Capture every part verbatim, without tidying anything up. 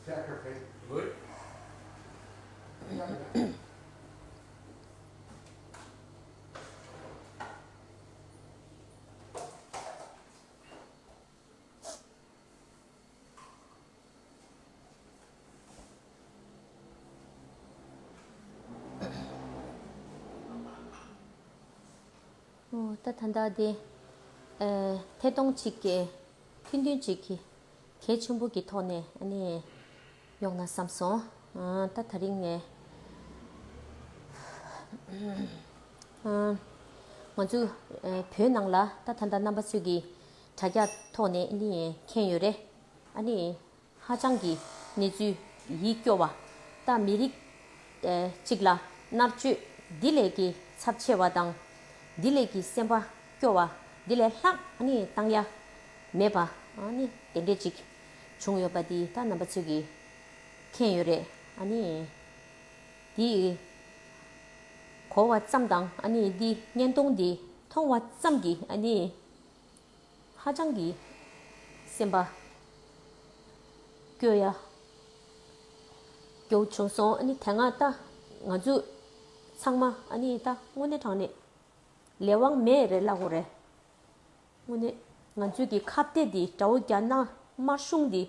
ཨོ། ད་ད་ལྟ་དེ་ཨེ་ཐད་གཏོང་གཅིག་གི་ཐུང་ཐུང་གཅིག་གི་གལ་ཆེན་པོ་གི་ཐོག་ནས་ཨ་ནི་ཡོང་ན་བསམ་སོང་། ཨ་ད་དེ་རིང་ངས་ཨ་ང་ཚོ་ཨེ་བོད་ནང་ལ་ད་ད་ལྟ་རྣམ་པ་ཚོས་ཀྱི་དྲ་རྒྱ་ཐོག་ནས་ཨ་ནི་མཁྱེན་ཡོད་རེད། ཨ་ནི་ཧ་ཅང་གི་གནས་ཚུལ་ཡིད་སྐྱོ་བ། ད་མི་རིགས་ཨེ་གཅིག་ལ་མནར་གཅོད་འདི་ལས་ཀྱི་ཚབས་ཆེ་བ་དང་། འདི་ལས་ཀྱི་སེམས་པ་སྐྱོ་བ། འདི་ལས་ལྷག་ཨ་ནི་བཏང་ཡ་མེད་པ། ཨ་ནི་དེ་འདྲས་ཅིག་བྱུང་ཡོད་པ་འདི་ད་རྣམ་པ་ཚོས་ཀྱིས་མཁྱེན་ཡོད་རེད། ཨ་ནི་འདི་གོ་བ་ཙམ་དང་ཨ་ནི་འདི་བརྙན་ཐུང་འདི་མཐོང་བ་ཙམ་གྱིས་ཨ་ནི་ཧ་ཅང་གི་སེམས་པ་སྐྱོ་ཡ་སྐྱོ་བྱུང་སོང་། ཨ་ནི་དེ་སྔ་ད་ང་ཚོ་ཚང་མ་ཨ་ནི་ད་དངོས་གནས་དྲང་གནས་ལས་དབང་མེད་རེད་ལབ་དགོས་རེད། དངོས་གནས་ང་ཚོའི་གི་ཁ་གཏད་འདི་དགྲ་བོ་རྒྱ་ནག་དམར་གཞུང་འདི་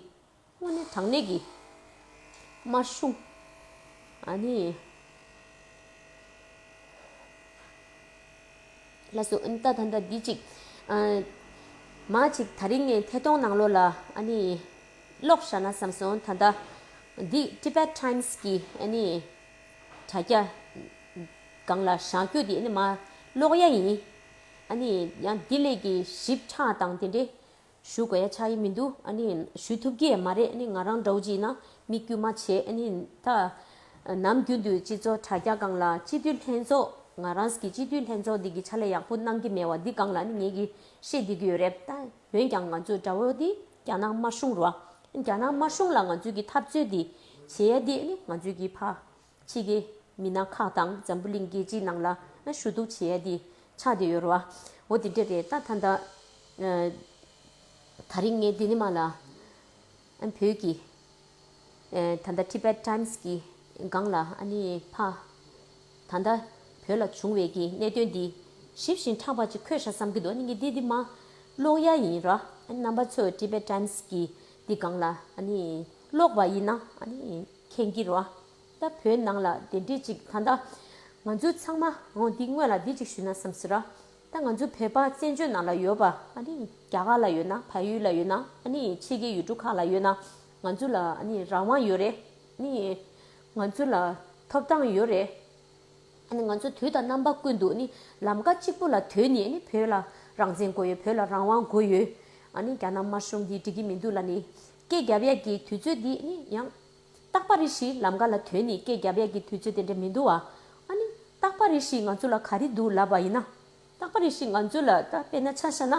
དངོས་གནས་དྲང་གནས་ཀྱི་དམར་གཞུང་། ཨ་ནི་ལགས་སོ། ཨ་ནི་ད་ད་ལྟ་འདི་གཅིག་ཨ་མ་གཅིག་དེ་རིང་ངས་ཐད་གཏོང་ནང་ལོགས་ལ་ཨ་ནི་ཀློག་བཞག་ན་བསམ་སོང་། ད་ལྟ་འདི་Tibet Times་གི་ཨ་ནི་དྲ་རྒྱ་སྒང་ལ་བཞག་རྒྱུ་འདི་ཨ་ནི་མ་ཀློག་ཡ་ཡིན། ཨ་ནི་ཡང་འདི་ལས་ཀྱི་ཞིབ་ཕྲ་དང་དེ་འདྲའི་ཞུ་དགོས་ཡ་ཆགས་ཀྱི་མི་འདུག་ཨ་ནི་ཞུ་ཐུབ་ཀྱི་ཡང་མ་རེད། ཨ་ནི་ང་རང་འདྲ་བོ་ཅིག་ཡིན་ན་མི་དཀྱུས་མ་བྱས། ཨ་ནི་ད་ནམ་རྒྱུན་དུ་སྤྱི་ཚོགས་དྲ་རྒྱ་སྒང་ལ་སྤྱི་འཐུས་ལྷན་ཚོགས་ང་རང་གི་སྤྱི་འཐུས་ལྷན་ཚོགས་འདི་གི་ཕྱག་ལས་ཡག་པོ་གནང་གི་མེད་པ་འདི་སྒང་ལ་ཨ་ནི་ངེད་ཀྱིས་བཤད་བསྡད་ཀྱི་ཡོད་རེད། ད་འོན་ཀྱང་ང་ཚོ་དགྲ་བོ་འདི་རྒྱ་ནག་དམར་གཞུང་རེད་བ། རྒྱ་ནག་དམར་གཞུང་ལ་ང་ཚོས་ཀྱི་འཐབ་རྩོད་འདི་བྱེད་ཡ་འདི་ཨ་ནི་ང་ཚོས་ཀྱི་ཕ་ཕྱི་རྒྱལ་མི་སྣ་ཁག་དང་འཛམ་བུ་གླིང་རྒྱལ་སྤྱིའི་ནང་ལ་ཞུ་གཏུག་བྱེད་ཡ་དེ་ཆགས་བསྡད་ཡོད་རེད་བ། འོ་དེ་འདྲ་རེད། ད་ད་ལྟ་ཨ་དེ་རིང་ངས་འདི་ནས་མར་ལ་ཨ་བོད་ཀྱི་ཨ་ད་ལྟ་Tibet Times་གི་སྒང་ལ་ཨ་ནི་ཕ་ད་ལྟ་བོད་ལ་བྱུང་བའི་གི་གནད་དོན་འདི་ཞིབ་ཅིང་ཕྲ་བ་ཅིག་འཁོད་ཤག་བསམ་གྱི་འདུག་ཨ་ནི་ངས་འདི་འདི་མར་ཀློག་ཡ་ཡིན་ར། ཨ་ནི་རྣམ་པ་ཚོས་Tibet Times་གི་འདི་སྒང་ལ་ཨ་ནི་ཀློག་པ་ཡིན་ན་ཨ་ནི་མཁྱེན་གྱི་རེད་བ། ད་བོད་ནང་ལ་དེ་འདྲས་ཅིག་ད་ལྟ་ང་ཚོ་ཚང་མ་འོ་འདི་སྔོན་ལ་འདི་ཅིག་ཞུས་ན་བསམ་སོང་ར། ད་ང་ཚོ་བོད་པ་བཙན་བྱོལ་ནང་ལ་ཡོད་པ་ཨ་ནི་རྒྱ་གར་ལ་ཡོད་ན་བལ་ཡུལ་ལ་ཡོད་ན་ཨ་ནི་ཕྱི་རྒྱལ་ཡུལ་གྲུ་ཁག་ལ་ཡོད་ན་ང་ཚོ་ལ་ཨ་ནི་རང་དབང་ཡོད་རེད། ཨ་ནི་ང་ཚོ་ལ་ཐོབ་ཐང་ཡོད་རེད། ཨ་ནི་ང་ཚོ་དུས་དང་རྣམ་པ་ཀུན་ཏུ་ནི་ལམ་ཀ་གཅིག་པུ་ལ་སྡོད་ནས་ནི་བོད་ལ་རང་བཙན་དགོས་ཡོད། བོད་ལ་རང་དབང་དགོས་ཡོད། ཨ་ནི་རྒྱ་ནག་དམར་གཞུང་འདིས་འགྲིག་གི་མི་འདུག་ལབ་ནི་སྐད་རྒྱབ་ཡག་གི་དུས་ཚོད་འདི་ནི་ཡང་རྟག་པ་རེ་བཞིན་ལམ་ཀ་ལ་སྡོད་ནས་སྐད་རྒྱབ་ཡག་གི་དུས་ཚོད་དེ་འདྲ་མི་འདུག་བ། ཨ་ནི་རྟག་པ་རེ་བཞིན་ང་ཚོ་ལ་ག་རེ་འདུག་ལབ་པ་ཡིན་ན། རྟག་པ་རེ་བཞིན་ང་ཚོ་ལ་ད་དཔེར་ན་ཆ་བཞག་ན་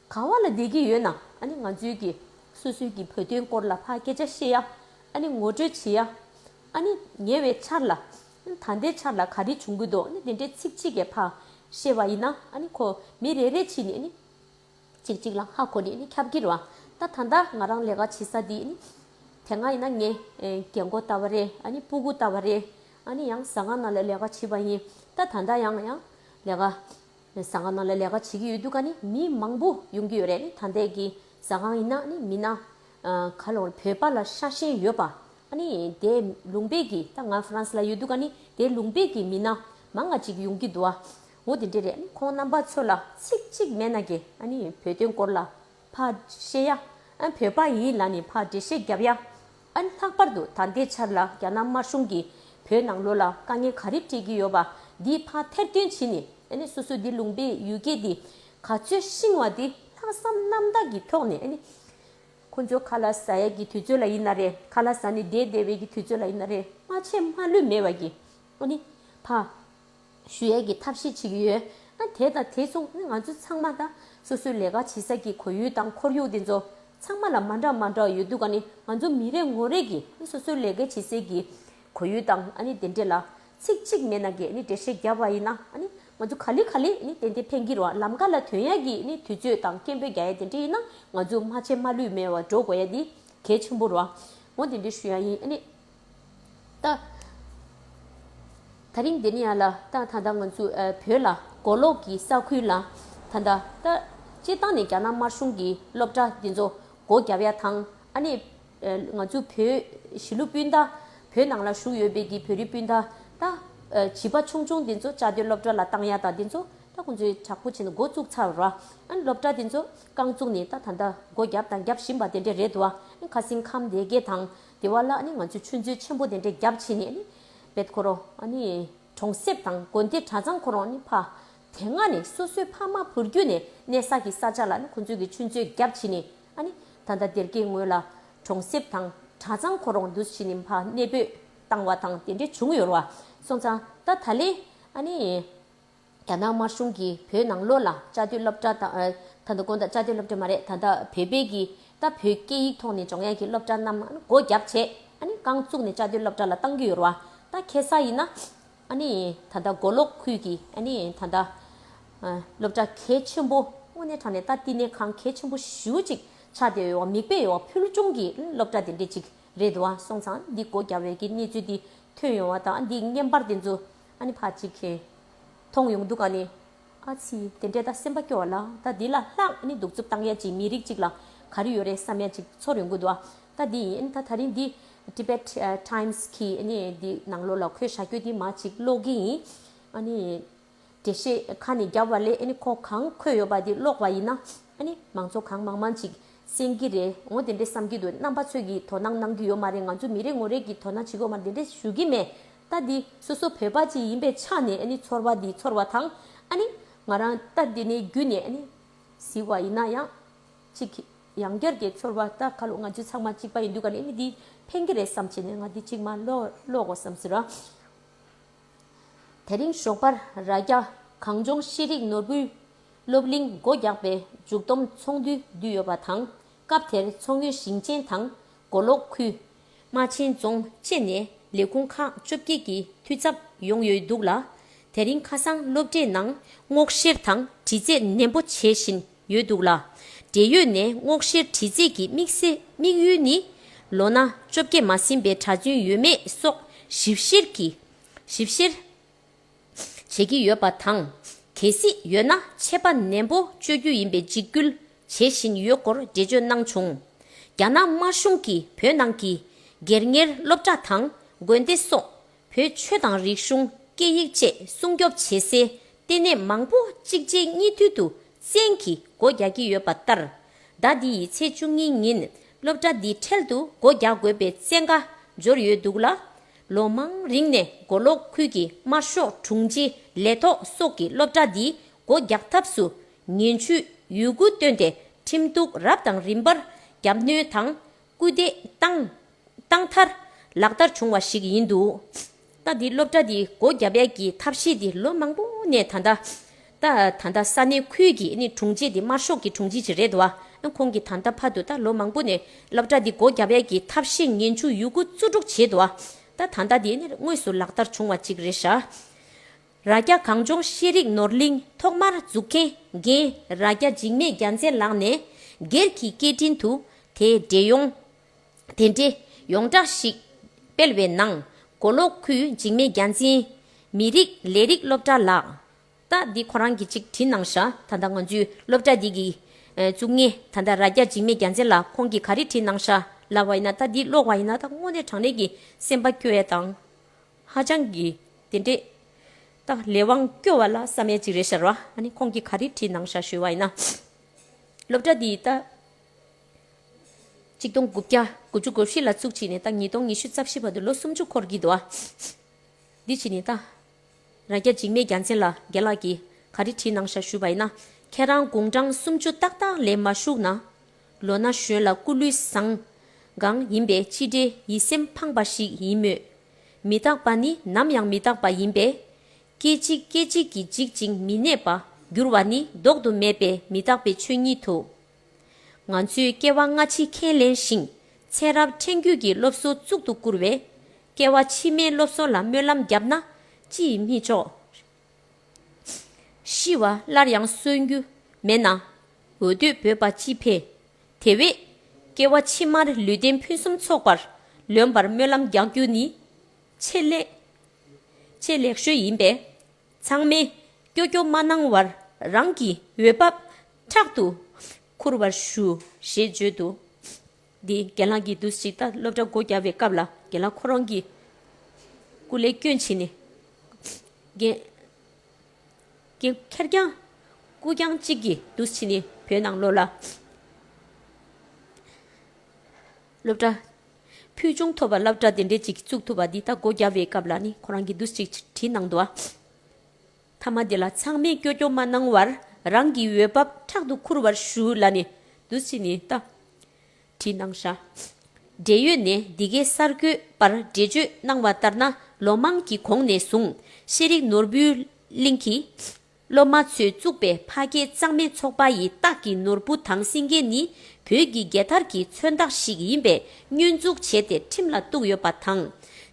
ག་བ་ལ་བསྡད་ཀྱི་ཡོད་ན་ཨ་ནི་ང་ཚོའི་གི་སོ་སོའི་གི་བོད་དོན་སྐོར་ལ་ཕར་སྐད་ཆ་བཤད་ཡ། ཨ་ནི་ངོ་སྤྲོད་བྱེད་ཡ། ཨ་ནི་ཉེ་བའི་ཆར་ལ་ད་ལྟའི་ཆར་ལ་ག་རེ་བྱུང་གི་འདུག་ཨ་ནི་དེ་འདྲའི་ཚིག་གཅིག་གིས་ཕར་བཤད་པ་ཡིན་ན་ཨ་ནི་ཁོ་མི་རེ་རེ་བྱས་ནས་ཨ་ནི་གཅིག་གཅིག་ལ་ཧ་གོ་ནས་ཨ་ནི་ཁྱབ་ཀྱི་རེད་བ། ད་ད་ལྟ་ང་རང་ལས་ཀ་བྱེད་ས་འདི་ཨ་ནི་དེ་སྔ་ཡིན་ན་ངས་ཨེ་རྒན་གོག་ལྟ་བུ་རེད། ཨ་ནི་སྤུ་གུ་ལྟ་བུ་རེད། ཨ་ནི་ཡང་ཟ་ཁང་ནང་ལ་ལས་ཀ་བྱེད་པ་ཡིན། ད་ད་ལྟ་ཡང་ཡང་ལས་ཀ་ཟ་ཁང་ནང་ལ་ལས་ཀ་བྱེད་ཀྱི་ཡོད་དུས་ཀ་ནི་མི་མང་པོ་ཡོང་གི་ཡོད་རེད། ནི་ད་ལྟའི་གི་ཟ་ཁང་ཡིན་ན་ནི་མི་སྣ་ཨ་ག་ལོར་བོད་པ་ལ་ཤ་ཞེན་ཡོད་པ། ཨ་ནི་དེ་ལུང་པའི་གི་ད་ང་ཧྥ་རན་སི་ལ་ཡོད་དུས་ཀ་ནི་དེ་ལུང་པའི་གི་མི་སྣ་མང་ང་ཅིག་ཡོང་གི་འདུག་ཨ། འོ་དེ་འདྲ་རེད། ཨ་ནི་ཁོང་རྣམ་པ་ཚོ་ལ་ཚིག་གཅིག་མེད་ན་གི་ཨ་ནི་བོད་དོན་སྐོར་ལ་ཕར་བཤད་ཡ། ཨ་བོད་པ་ཡིན་ལབ་ནས་ཕར་འགྲེལ་བཤད་རྒྱབ་ཡ། ཨ་ལྷག་པར་དུ་ད་ལྟའི་ཆར་ལ་རྒྱ་ནག་དམར་གཞུང་གིས་བོད་ནང་ལོགས་ལ་དཀའ་ངལ་ག་རེ་སྤྲད་ཀྱི་ཡོད་པ་འདི་ཕར་ཐེར་འདོན་བྱས་ནས་ཨ་ནི་སོ་སོ་འདི་ལུང་པའི་ཡུལ་སྐད་འདི་ག་ཚོད་ཤེས་པ་འདི་ལྷག་བསམ་རྣམ་དག་གི་ཐོག་ནས་ཨ་ནི་ཁོ་ཚོ་ཁ་ལག་ཟ་ཡ་གི་དུས་ཚོད་ལ་ཡིན་ན་རེད། ཁ་ལག་ཟ་ནས་བསྡད་བསྡད་པའི་གི་དུས་ཚོད་ལ་ཡིན་ན་རེད། མ་བྱེད་མ་ལུས་མེད་པ་གི་ཨ་ནི་ཕར་ཞུ་ཡས་ཀྱི་ཐབས་ཤེས་བྱེད་ཀྱི་ཡོད། ཨ་དེ་དང་དེ་མཚུངས་ང་ཚོ་ཚང་མ་ད་སོ་སོའི་ལས་ཀ་བྱེད་ས་ཀྱི་གོ་ཡུལ་དང་ཁོར་ཡུག་དེ་ཚོ་ཚང་མ་ལ་མ་འདྲ་མ་འདྲ་ཡོད་དུས་ཀ་ནི་ང་ཚོ་མི་རེ་ངོ་རེ་གིས་སོ་སོའི་ལས་ཀ་བྱེད་སའི་གི་གོ་ཡུལ་དང་ཨ་ནི་དེ་འདྲས་ལ་ཚིག་གཅིག་མེད་ན་གི་ཨ་ནི་འགྲེལ་བཤད་བརྒྱབ་པ་ཡིན་ན་ཨ་ནི་ང་ཚོ་ག་ལེ་ག་ལེ་ཨ་ནི་ཏན་ཏན་ཕན་གྱི་རེད་བ། ལམ་ཀ་ལ་ཐོན་ཡ་གི་ཨ་ནི་དུས་ཚོད་དང་སྐད་འབོད་རྒྱག་ཡ་དེ་འདྲས་ཡིན་ན་ང་ཚོ་མ་བྱེད་མ་ལུས་མེད་པ་འགྲོ་དགོས་ཡ་དེ་གལ་ཆེན་པོ་རེད་བ། འོ་དེ་འདྲ་ཞུ་ཡ་ཡིན། ཨ་ནི་ད་དེ་རིང་འདི་ནས་ཡར་ལ་ད་ད་ལྟ་ང་ཚོ་ཨ་བོད་ལ་མགོ་ལོག་གི་ས་ཁུལ་ལ་ད་ལྟ་ད་སྤྱིར་བཏང་ནས་རྒྱ་ནག་དམར་གཞུང་གི་སློབ་གྲྭ་འདི་ཚོ་སྒོ་བརྒྱབ་ཡ་དང་། ཨ་ནི་ཨ་ང་ཚོ་བོད་གཞིས་ལུས་སྤུན་ཟླ་བོད་ནང་ལ་བཞུགས་ཡོད་པའི་གི་བོད་རིགས་སྤུན་ཟླ་ད་ཨ་བྱིས་པ་ཆུང་ཆུང་འདི་ཚོ་བཅའ་སྡོད་སློབ་གྲྭ་ལ་བཏང་ཡ་དང་འདི་ཚོ། ད་ཁོང་ཚོས་དྲག་པོ་བྱས་ནས་འགོ་བཙུགས་ཚར་བ་རེད། ཨ་ནི་སློབ་གྲྭ་དེ་ཚོ་རྐང་བཙུགས་ནས་ད་ད་ལྟ་སྒོ་བརྒྱབ་དང་རྒྱབ་བཞིན་པ་དེ་འདྲ་རེད་འདུག་ཨ་ནི་ཁ་སང་ཁམས་སྡེ་དགེ་དང་དེ་བ་ལ་ཨ་ནི་ང་ཚོས་ཆུ་མཛོད་ཆེན་པོ་དེ་འདྲ་བརྒྱབ་བྱས་ནས། ཨ་ནི་བེད་ཁོ་རོ་ཨ་ནི་གྲོང་གསེབ་དང་དགོན་སྡེ་གྲྭ་ཚང་ཁོ་རང་ཨ་ནི་ཕ་དེ་སྔ་ནས་སོ་སོའི་ཕ་མ་བུ་རྒྱུད་ནས་གནས་ས་གི་ས་ཆ་ལ་ཨ་ནི་ཁོང་ཚོས་ཀྱི་ཆུ་མཛོད་བརྒྱབ་བྱས་ནས། ཨ་ནི་ད་ལྟ་སྡེ་དགེ་ངོས་ལ་གྲོང་གསེབ་དང་གྲྭ་ཚང་ཁོ་རང་འདུས་བྱས་ནས་ཕ་གནས་སྤོས་བཏང་བ་དང་དེ་འདྲ་བྱུང་ཡོད་རེད་བ། སོང་ཙང་ད་ད་ལན་ཨ་ནི། རྒྱ་ནག་དམར་གཞུང་གིས་བོད་ནང་ལོགས་ལ་བཅའ་སྡོད་སློབ་གྲྭ་དང་། ཨ་ད་ལྟ་དགོང་དག་བཅའ་སྡོད་སློབ་གྲྭ་མ་རེད། ད་ལྟ་བོད་པའི་གི་ད་བོད་སྐད་ཡིག་ཐོག་ནས་སྦྱོང་ཡ་གི་སློབ་གྲྭ་རྣམས་སྒོ་བརྒྱབ་བྱས། ཨ་ནི་རྐང་བཙུགས་ནས་བཅའ་སྡོད་སློབ་གྲྭ་ལ་བཏང་གི་ཡོད་རེད་བ། ད་ཁ་སང་ཡིན་ན་ཨ་ནི་ད་ལྟ་མགོ་ལོག་ཁུལ་གྱི་ཨ་ནི་ད་ལྟ་ཨ་སློབ་གྲྭ་གལ་ཆེན་པོ་དངོས་གནས་དྲང་གནས་ད་བསྟི་གནས་ཁང་གལ་ཆེན་པོ་ཞེ་པོ་ཅིག་ཆགས་བསྡད་ཡོད་བ། མིག་དཔེ་ཡོད་བ། ཕུལ་བྱུང་གི་སློབ་གྲྭ་དེ་འདྲ་ཅིག་རེད་འདུག་བ། སོང་ཙང་འདི་སྒོ་བརྒྱབ་པའི་གི་གནས་ཚུལ་འདི་ཐོན་ཡོང་བ་དང་། འདི་བརྙན་པར་དེ་ཚོ་ཨ་ནི་ཕར་ཅིག་གིས་མཐོང་ཡོང་འདུག་ག་ནི། ཨ་ཙི། དེ་འདྲས་ད་སེམས་པ་སྐྱོ་བ་ལ། ད་འདི་ལ་ལྷག་ཨ་ནི་གདུག་རྩུབ་བཏང་ཡ་ཅིག་མི་རིགས་ཅིག་ལ་ག་རེ་ཡོད་རེད་བསམ་ཡ་ཅིག་ཚོར་ཡོང་གི་འདུག་ཨ། ད་འདི་ཡིན། ད་ད་རིང་འདི་Tibet Times གི་ཨ་ནི་འདི་ནང་ལོགས་ལ་ཁོས་བཞག་རྒྱུ་འདི་མར་ཅིག་ཀློག་གི་ཡིན། ཨ་ནི་འགྲེལ་བཤད་ཁ་ནས་བརྒྱབ་པ་ལས་ཨ་ནི་ཁོ་གང་འཁོད་ཡོད་པ་འདི་ཀློག་པ་ཡིན་ན། ཨ་ནི་མང་ཚོགས་གང་མང་མང་ཅིག་གསན་གྱི་རེད། འོ་དེ་འདྲས་བསམ་གྱི་འདུག་རྣམ་པ་ཚོས་ཀྱིས་དོ་སྣང་གནང་གི་ཡོད་མ་རེད། ང་ཚོ་མི་རེ་ངོ་རེ་གིས་དོ་སྣང་བྱེད་ཀྱི་ཡོད་མ་རེད། དེ་འདྲས་ཞུ་གི་མེད། ད་འདི་སོ་སོ་བོད་པ་ཅིག་ཡིན་པའི་ཆ་ནས་ཨ་ནི་ཚོར་བ་འདི་ཚོར་བ་དང་། ཨ་ནི་ང་རང་ད་འདི་ནས་བརྒྱུད་ནས་ཨ་ནི་གཟིགས་པ་ཡིན་ན་ཡང་ཅིག་ཡང་བསྐྱར་གྱི་ཚོར་བ། ད་ཁ་ལོ་ང་ཚོ་ཚང་མ་གཅིག་པ་ཡིན་དུས་ག་ནས་ཨ་ནི་འདི་ཕན་གྱི་རེད་བསམ་བྱས་ནས་ང་འདི་ཅིག་མར་ཀློག་ཀློག་དགོས་བསམ་ཟེར་ར། དེ་རིང་ཞོགས་པར་རྭ་རྒྱ་གངས་ལྗོངས་ཤེས་རིག་ནོར་བུའི་སློབ་གླིང་སྒོ་རྒྱག་པའི་མཇུག་བསྡོམས་ཚོགས་འདུ་བསྡུས་ཡོད་པ་དང་། སྐབས་དེར་མཚོ་སྔོན་ཞིང་ཆེན་དང་མགོ་ལོག་ཁུལ། རྨ་ཆེན་རྫོང་བཅས་ནས་ལས་ཁུངས་ཁག་བཅོ་བརྒྱད་ཀྱི་འཐུས་ཚབ་ཡོང་ཡོད་འདུག་ལ། དེ་རིང་ཁ་སང་སློབ་གྲྭའི་ནང་སྔོག་བཤེར་དང་དྲི་རྩད་ནན་པོ་བྱེད་བཞིན་ཡོད་འདུག་ལ། འབྲེལ་ཡོད་ནས་སྔོག་བཤེར་དྲི་རྩད་ཀྱི་དམིགས་བསལ་དམིགས་ཡུལ་ནི། ལོ་ན་བཅོ་བརྒྱད་མ་ཟིན་པའི་གྲྭ་བཙུན་ཡོད་མེད་སོགས་ཞིབ་བཤེར་གྱི་ཞིབ་བཤེར་བྱེད་ཀྱི་ཡོད་པ་དང་། གལ་སྲིད་ཡོད་ན་ཆད་པ་ནན་པོ་གཅོད་རྒྱུ་ཡིན་པའི་འཇིགས་སྐུལ་བྱེད་བཞིན་ཡོད་སྐོར་འགྲེལ་བརྗོད་གནང་བྱུང་། རྒྱ་ནག་དམར་གཞུང་གིས་བོད་ནང་གི་སྒེར་གཉེར་སློབ་གྲྭ་དང་དགོན་སྡེ་སོགས། བོད་ཆོས་དང་རིག་གཞུང་། སྐད་ཡིག་བཅས་སྲུང་སྐྱོབ་བྱེད་སའི་ལྟེ་གནས་མང་པོ་གཅིག་རྗེས་གཉིས་མཐུད་དུ་བཙན་གྱིས་སྒོ་རྒྱག་གི་ཡོད་པ་ལྟར། ཟླ་འདིའི་ཚེས་བཅུ་གཉིས་ཉིན་སློབ་གྲྭ་འདི་འཕྲལ་དུ་སྒོ་རྒྱག་དགོས་པའི་བཙན་བཀའ་འབྱོར་ཡོད་འདུག་ལ། ལོ་མང་རིང་ནས་མགོ་ལོག་ཁུལ་གྱི་དམར་ཤོག་དྲུང་ཆེ་ལས་ཐོག་སོགས་ཀྱིས་སློབ་གྲྭ་འདི་སྒོ་རྒྱག་ཐབས་སུ་ངན་ཇུས་ཡོད་རྒུ་བཏོན་ཏེ་ཁྲིམས་གཏུག་རབ་དང་རིམ་པར་རྒྱབ་གནོན་དང་སྐུལ་འདེད་བཏང་། བཏང་མཐར་ལག་བསྟར་བྱུང་བ་ཞིག་ཡིན་འདུག་ད་འདི་སློབ་གྲྭ་འདི་སྒོ་བརྒྱབ་ཡས་ཀྱི་ཐབས་ཤེས་འདི་ལོ་མང་པོ་ནས་ད་ལྟ། ད་ད་ལྟ་ས་གནས་ཁུལ་གྱི་ནི་དྲུང་ཆེ་འདི་དམར་ཤོག་གི་དྲུང་ཆེ་ཅིག་རེད་འདུག་བ། ཁོང་གིས་ད་ལྟ་བར་དུ་ད་ལོ་མང་པོ་ནས་སློབ་གྲྭ་འདི་སྒོ་བརྒྱབ་ཡས་ཀྱི་ཐབས་ཤེས་ངན་ཇུས་ཡོད་རྒུ་བཙུགས་འགྲོ་བྱས་འདུག་བ། ད་ད་ལྟ་འདི་ནི་དངོས་སུ་ལག་བསྟར་བྱུང་བ་ཅིག་རེད་ཤག་རྭ་རྒྱ་གངས་ལྗོངས་ཤེས་རིག་ནོར་གླིང་ཐོག་མར་འཛུགས་མཁན་རྒན་རྭ་རྒྱ་འཇིགས་མེད་རྒྱལ་མཚན་ལགས་ནས་སྒེར་གྱི་སྐད་འཕྲིན་དུ་དེའི་འབྲེལ་ཡོང་། དེ་འདྲའི་ཡོངས་གྲགས་ཤིག་སྤེལ་བའི་ནང་། མགོ་ལོག་ཁུལ་འཇིགས་མེད་རྒྱལ་མཚན། མི་རིགས་ལས་རིགས་སློབ་གྲྭ་ལགས། ད་འདི་ཁོ་རང་གིས་ཅིག་བྲིས་གནང་ཤག་ད་ལྟ་ང་ཚོའི་སློབ་གྲྭ་འདི་གི་ཨ་བཙུགས་མཁན་ད་ལྟ་རྭ་རྒྱ་འཇིགས་མེད་རྒྱལ་མཚན་ལགས་ཁོང་གིས་ག་རེ་བྲིས་གནང་ཤག་ལབ་པ་ཡིན་ན། ད་འདི་ཀློག་པ་ཡིན་ན་ད་དངོས་གནས་དྲང་གནས་ཀྱི་སེམས་པ་སྐྱོ་ཡས་དང་། ཧ་ཅང་གི་དེ་འདྲས་ད་ལས་དབང་སྐྱོ་བ་ལ་བསམ་ཡས་ཅིག་རེད་ཤག་ར། ཨ་ནི་ཁོང་གིས་ག་རེ་བྲིས་གནང་ཤག་ཞུས་པ་ཡིན་ན། སློབ་གྲྭ་འདི་ད་གཅིག་སྟོང་དགུ་བརྒྱ་དགུ་བཅུ་གོ་བཞི་ལ་བཙུགས་བྱས་ནས་ད་ཉིས་སྟོང་ཉི་ཤུ་རྩ་བཞི་བར་དུ་ལོ་སུམ་ཅུ་འཁོར་གྱི་འདུག་ཨ། འདི་བྱས་ནས་ད་རྭ་རྒྱ་འཇིགས་མེད་རྒྱལ་མཚན་ལགས་རྒན་ལགས་ཀྱིས་ག་རེ་བྲིས་གནང་ཤག་ཞུས་པ་ཡིན་ན། ཁྱེད་རང་དགུང་གྲངས་སུམ་ཅུ་ཏག་ཏག་ལས་མ་བཞུགས་ན། ལོ་ན་གཞོན་ལ་སྐུ་ལུས་བཟང་གང་ཡིན་པའི་ཕྱི་འབྲེལ་ཡིད་སེམས་ཕངས་པ་ཞིག་ཡིན་མོད། མི་རྟག་པ་ནི་ནམ་ཡང་མི་རྟག་པ་ཡིན་པས། སྐད་ཅིག་སྐད་ཅིག་གིས་འཇིག་ཅིང་མི་གནས་པ་འགྱུར་བ་ནི་ལྡོག་ཏུ་མེད་པའི་མི་རྟག་པའི་ཆོས་ཉིད་དོ། ང་ཚོས་སྐྱེ་བ་སྔ་ཕྱི་ཁས་ལེན་ཞིང་། ཚེ་རབས་ཕྲན་རྒྱུད་ཀྱི་སློབ་གསོ་གཙུག་ཏུ་བཀུར་བས། སྐྱེ་བ་ཕྱི་མའི་སློབ་གསོ་ལ་སྨོན་ལམ་བརྒྱབ་ན་ཅིས་མི་ཆོག་ཤི་བ་སླར་ཡང་གསོན་རྒྱུ་མེད་ན། འོ་དོད་འབོད་པ་ཅི་འཕེལ། དེ་བས། སྐྱེ་བ་ཕྱི་མར་ལུས་རྟེན་ཕུན་སུམ་ཚོགས་པར་ ལོན་པར་སྨོན་ལམ་རྒྱག་རྒྱུ་ནི་ཆེས་ལེགས་ཆེས་ལེགས་ཤོས་ཡིན་པས། ཚང་མས་སྐྱོ་སྐྱོ་མ་གནང་བར་རང་གི་འོས་བབ་ཕྲག་ཏུ་འཁུར་བར་ཞུ་ཞེས་བརྗོད་དོ། འདི་རྒན་ལགས་ཀྱིས་འདུག་ཅིག་ད་སློབ་གྲྭ་སྒོ་རྒྱག་པའི་སྐབས་ལ་རྒན་ལགས་ཁོ་རང་གིས་སྐུ་ལས་བསྐྱོན་བྱས་ནས་རྒན་རྒན་ཁེར་རྐྱང་སྐུ་རྐྱང་གཅིག་གིས་འདུག་བྱས་ནས་བོད་ནང་ལོགས་ལ་སློབ་གྲྭ་ཕུལ་བྱུང་ཐོབ་པ་སློབ་གྲྭ་དེ་འདྲས་ཅིག་བཙུགས་ཐུབ་པ་འདི་ད་སྒོ་རྒྱག་པའི་སྐབས་ལ་ནི་ཁོ་རང་གིས་འདུག་ཅིག་བྲིས་གནང་འདུག་ཨ། མཐའ་མ་དེ་ལ་ཚང་མས་སྐྱོ་སྐྱོ་མ་གནང་བར་རང་གི་འོས་བབ་ཕྲག་ཏུ་འཁུར་བར་ཞུ་ལབ་ནས་འདུག་ཅིག་ནི་ད་བྲིས་གནང་ཤག་འབྲེལ་ཡོད་ནས་འདི་གའི་གསར་འགོད་པར་འགྲེལ་བརྗོད་གནང་བ་ལྟར་ན། ལོ་མང་གི་གོང་ནས་བཟུང་ཤེས་རིག་ནོར་བུའི་གླིང་གི་སློབ་མ་ཚོས་བཙུགས་པའི་ཕ་སྐད་གཙང་མའི་ཚོགས་པ་ཡི་སྟག་གི་ནོར་བུ་དང་སེང་གེ་ནི་བོད་ཀྱི་རྒྱལ་དར་གྱི་མཚོན་རྟགས་ཤིག་ཡིན་པས་སྙོན་འཛུགས་བྱས་ཏེ་ཁྲིམས་ལ་གཏུགས་ཡོད་པ་དང་།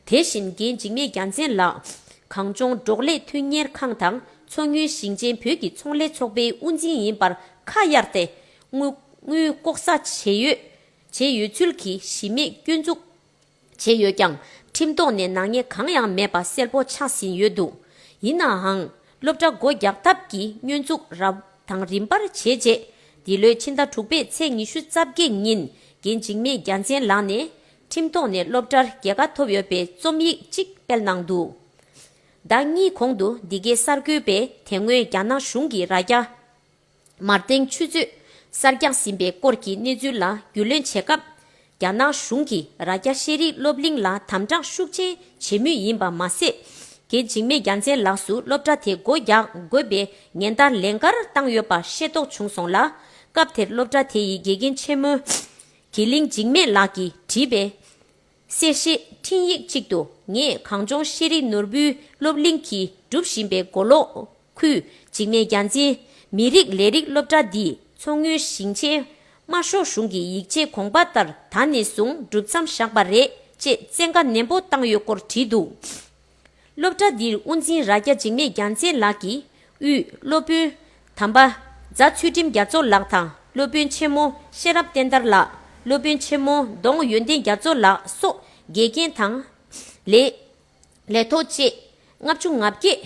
དེ་བཞིན་རྒན་འཇིགས་མེད་རྒྱལ་མཚན་ལགས་གངས་ལྗོངས་འབྲོག་ལས་མཐུན་གཉེར་ཁང་དང་མཚོ་སྔོན་ཞིང་ཆེན་བོད་ཀྱི་ཚོང་ལས་ཚོགས་པའི་དབུ་འཛིན་ཡིན་པར་ཁ་གཡར་ཏེ་དངུལ་དངུལ་ལྐོག་ཟ་བྱས་ཡོད་བྱས་ཡོད་ཚུལ་གྱི་གཞི་མེད་སྐྱོན་འཛུགས་བྱས་ཡོད་ཀྱང་། ཁྲིམས་ཐོག་ནས་ནག་ཉེས་གང་ཡང་མེད་པ་གསལ་པོ་ཆགས་ཟིན་ཡོད་འདུག་ཡིན་ནའང་། སློབ་གྲྭ་སྒོ་རྒྱག་ཐབས་ཀྱི་སྙོན་འཛུགས་རབ་དང་རིམ་པར་བྱས་རྗེས། འདི་ལོའི་ཕྱི་ཟླ་དྲུག་པའི་ཚེས་ཉི་ཤུ་རྩ་བརྒྱད་ཉིན་རྒན་འཇིགས་མེད་རྒྱལ་མཚན་ལགས་ནས་ཁྲིམས་ཐོག་ནས་སློབ་གྲྭར་རྒྱལ་ཁ་ཐོབ་ཡོད་པའི་རྩོམ་ཡིག་ཅིག་སྤེལ་གནང་འདུག་ཟླ་གཉིས་གོང་དུ་འདི་གའི་གསར་འགོད་པས་དེ་སྔོན་རྒྱ་ནག་གཞུང་གིས་རྭ་རྒྱ། མར་ཐེངས་ཆུ་ཚོད་གསར་རྒྱག་ཟིན་པའི་སྐོར་གྱི་གནས་ཚུལ་ལ་རྒྱུས་ལོན་བྱེད་སྐབས། རྒྱ་ནག་གཞུང་གིས་རྭ་རྒྱ་ཤེས་རིག་སློབ་གླིང་ལ་དམ་དྲག་ཤུགས་ཆེན་བྱེད་མུས་ཡིན་པ་མ་ཟད། རྒན་འཇིགས་མེད་རྒྱལ་མཚན་ལགས་སུ་སློབ་གྲྭ་དེ་སྒོ་རྒྱག་དགོས་པའི་ཉེན་བརྡ་ལན་འགར་བཏང་ཡོད་པ་ཤེས་རྟོགས་བྱུང་སོང་ལ། སྐབས་དེར་སློབ་གྲྭ་དེ་ཡི་དགེ་རྒན་ཆེན་མོ་གྱི་གླིང་འཇིགས་མེད་ལགས་ཀྱིས་བྲིས་པའི་གསལ་བཤད་འཕྲིན་ཡིག་ཅིག་ཏུ། ངས་གངས་ལྗོངས་ཤེས་རིག་ནོར་བུའི་སློབ་གླིང་གིས་སྒྲུབ་བཞིན་པའི་མགོ་ལོག་ཁུལ་འཇིགས་མེད་རྒྱལ་མཚན་མི་རིགས་ལས་རིགས་སློབ་གྲྭ་འདིས་མཚོ་སྔོན་ཞིང་ཆེན་དམར་ཤོག་གཞུང་གི་ཡིག་ཆའི་དགོངས་པ་ལྟར་ད་ནས་བཟུང་གྲུབ་མཚམས་བཞག་པ་རེད་ཅེས་བཙན་བཀའ་ནན་པོ་བཏང་ཡོད་སྐོར་བྲིས་འདུག་སློབ་གྲྭ་འདིར་དབུ་འཛིན་རྭ་རྒྱ་འཇིགས་མེད་རྒྱལ་མཚན་ལགས་ཀྱིས་དབུས་སློབ་དཔོན་དམ་པ་རྫ་ཚུལ་ཁྲིམས་རྒྱ་མཚོ་ལགས་དང་སློབ་དཔོན་ཆེན་མོ་ཤེས་རབ་བསྟན་དར་ལགས། སློབ་དཔོན་ཆེན་མོ་ལྡོང་ཡོན་ཏན་རྒྱ་མཚོ་ལགས་སོགས་དགེ་རྒན་དང་ལས་ལས་ཐོག་བཅས་ལྔ་བཅུ་ང་བརྒྱད་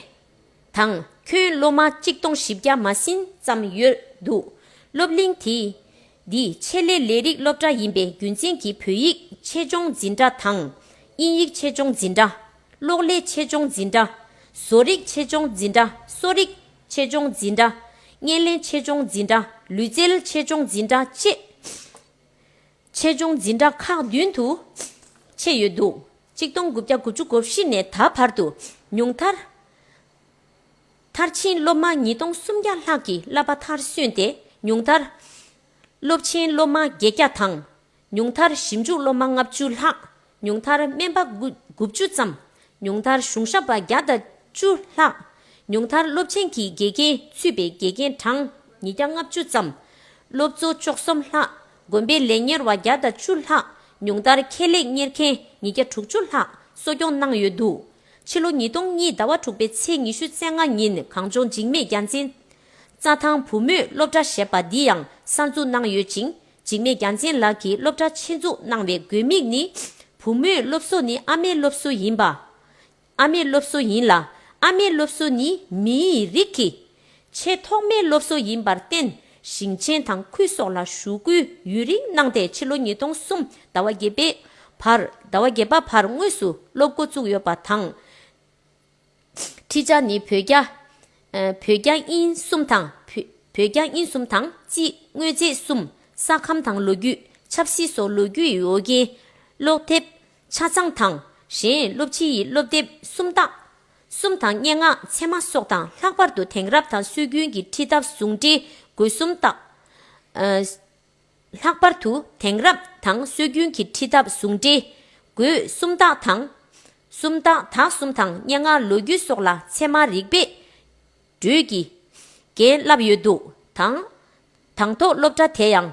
དང་ཁྱོན་སློབ་མ་གཅིག་སྟོང་བཞི་བརྒྱ་མ་ཟིན་ཙམ་ཡོད་འདུག་སློབ་གླིང་དེ་འདི་ཆེད་ལས་ལས་རིགས་སློབ་གྲྭ་ཡིན་པའི་རྒྱུ་མཚན་གྱིས་བོད་ཡིག་ཆེད་སྦྱོང་འཛིན་གྲྭ་དང་། དབྱིན་ཡིག་ཆེད་སྦྱོང་འཛིན་གྲྭ། གློག་ཀླད་ཆེད་སྦྱོང་འཛིན་གྲྭ། བཟོ་རིག་ཆེད་སྦྱོང་འཛིན་གྲྭ། གསོ་རིག་ཆེད་སྦྱོང་འཛིན་གྲྭ། བརྙན་ལེན་ཆེད་སྦྱོང་འཛིན་གྲྭ། ལུས་རྩལ་ཆེད་སྦྱོང་འཛིན་གྲྭ་བཅས་ཆེད་སྦྱོང་འཛིན་གྲྭ་ཁག་བདུན་དུ་ཕྱེ་ཡོད་འདུག་གཅིག་སྟོང་དགུ་བརྒྱ་དགུ་བཅུ་གོ་བཞི་ནས་ད་བར་དུ་ཉུང་མཐར་མཐར་ཕྱིན་སློབ་མ་ཉིས་སྟོང་སུམ་བརྒྱ་ལྷག་གིས་བསླབ་པ་མཐར་སོན་ཏེ་ཉུང་མཐར་སློབ་ཆེན་སློབ་མ་བརྒྱད་བརྒྱ་དང་། ཉུང་མཐར་ཞིབ་འཇུག་སློབ་མ་ལྔ་བཅུ་ལྷག་ཉུང་མཐར་སྨན་པ་དགུ་དགུ་བཅུ་ཙམ། ཉུང་མཐར་གཞུང་ཞབས་པ་བརྒྱ་དང་བཅུ་ལྷག་ཉུང་མཐར་སློབ་ཆེན་གྱི་དགེ་རྒན་ཚུད་པའི་དགེ་རྒན་གྲངས་ཉིས་བརྒྱ་ལྔ་བཅུ་ཙམ། སློབ་གཙོ་བཅུ་གསུམ་ལྷག་དགོན་པའི་ལས་གཉེར་བ་བརྒྱ་དང་བཅུ་ལྷག་ཉུང་མཐར་ཁྱད་ལས་གཉེར་མཁན་ཉིས་བརྒྱ་དྲུག་ཅུ་ལྷག་གསོ་སྐྱོང་གནང་ཡོད་འདུག་ཕྱི་ལོ་ཉིས་སྟོང་གཉིས་ཟླ་བ་དྲུག་པའི་ཚེས་ཉི་ཤུ་རྩ་ལྔ་ཉིན་གངས་ལྗོངས་འཇིགས་མེད་རྒྱལ་མཚན་རྩྭ་ཐང་བུ་མོའི་སློབ་གྲྭ་ཞེས་པ་འདི་ཡང་གསར་འཛུགས་གནང་ཡོད་ཅིང་། འཇིགས་མེད་རྒྱལ་མཚན་ལགས་ཀྱིས་སློབ་གྲྭ་ཆེད་འཛུགས་གནང་བའི་དགོས་དམིགས་ནི། བུ་མོའི་སློབ་གསོ་ནི་ཨ་མའི་སློབ་གསོ་ཡིན་པ། ཨ་མའི་སློབ་གསོ་ཡིན་ལ། ཨ་མའི་སློབ་གསོ་ནི་མིའི་རིགས་ཀྱི་ཆེས་ཐོག་མའི་སློབ་གསོ་ཡིན་པར་བརྟེན། ཞིང་ཆེན་དང་ཁུལ་སོགས་ལ་ཞུགས་སྐུལ་ཡུན་རིང་གནང་སྟེ་ཕྱི་ལོ་ཉིས་སྟོང་གསུམ་ཟླ་བ་བརྒྱད་པའི་བར་ཟླ་བ་བརྒྱད་པ་བར་དངོས་སུ་སློབ་འགོ་བཙུགས་ཡོད་པ་དང་། ཁྲིད་བྱ་ནི་བོད་རྒྱ། ཨ། བོད་རྒྱ་དབྱིན་གསུམ་དང་། བོད་བོད་རྒྱ་དབྱིན་གསུམ་དང་རྩིས་དངོས་རྫས་གསུམ། ས་ཁམས་དང་ལོ་རྒྱུས། ཆབ་སྲིད་སོགས་ལོ་རྒྱུས་ཡི་འོས་འགན་སློབ་དེབ་ཆ་ཚང་དང་། གཞན་སློབ་ཕྱི་ཡི་སློབ་དེབ་སུམ་རྟགས་གསུམ་དང་། སྙན་ངག་ཚད་མ་སོགས་དང་། ལྷག་པར་དུ་དེང་རབས་དང་སྲོལ་རྒྱུན་གྱི་ཁྲིད་ཐབས་ཟུང་འབྲེལ་སྒོས་སུམ་རྟགས། ཨ། ལྷག་པར་དུ་དེང་རབས་དང་སྲོལ་རྒྱུན་གྱི་ཁྲིད་ཐབས་ཟུང་འབྲེལ་སྒོས་སུམ་རྟགས་དང་། སུམ་རྟགས་དག་གསུམ་དང་། སྙན་ངག་ལོ་རྒྱུས་སོགས་ལ་ཚད་མ་རིག་པའི་འགྲོས་ཀྱིས་འགན་བསླབས་ཡོད་འདུག་དང་། དང་ཐོག་སློབ་གྲྭ་དེ་ཡང་།